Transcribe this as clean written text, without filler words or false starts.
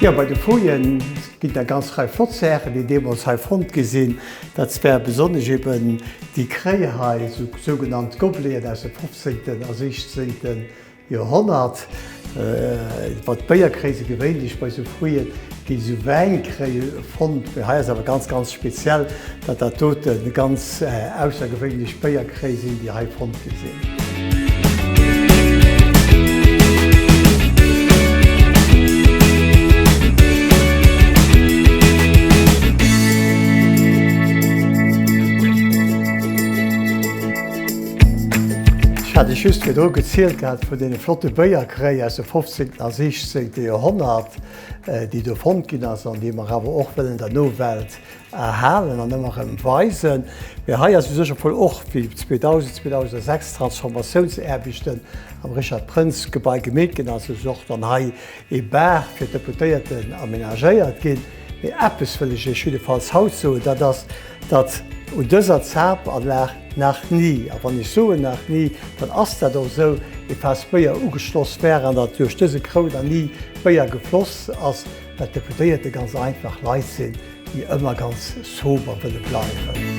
Jo, bei de Fouillen ginn et eng ganz Rei flott Saachen, déi deemools hei fonnt gi sinn. Dat war besonnesch eben déi Kréi hei, esou sougenannt Gobeleten aus dem 15. a 16. Joerhonnert. Bei d'Béierkréi si gewéinlech bei esou Fouillen gi esou Wäinkréi fonnt, mee hei ass awer ganz, ganz speziell, datt dat dote ganz aussergewéinlech Béierkréi sinn, déi hei fonnt gi sinn. Ech hat Iech just virdru gezielt gehat vun deene flotte Béierkréi aus dem 15. a 16. Joerhonnert, déi do fonnt ginn ass an déi mer awer och wëllen der Nowelt erhalen an ëmmer erëm weisen. Mee hei ass u sech, obwuel och wéi 2000, 2006 Transformatiounsaarbechten am Richard Prëntz Gebai gemeet ginn ass, ass och dann hei ee Bar fir d'Deputéierten amenagéiert ginn. Mee eppes wëll ech Iech jiddefalls haut soen, dat ass, datt un dëser Zapanlag nach ni, a wann ech soen nach ni, dann ass dat och esou, ee Faass Béier ugeschloss war an datt duerch dëse Krou dann ni Béier gefloss ass, well d'Deputéierte ganz einfach Leit sinn, déi ëmmer ganz sober wëlle bleiwen.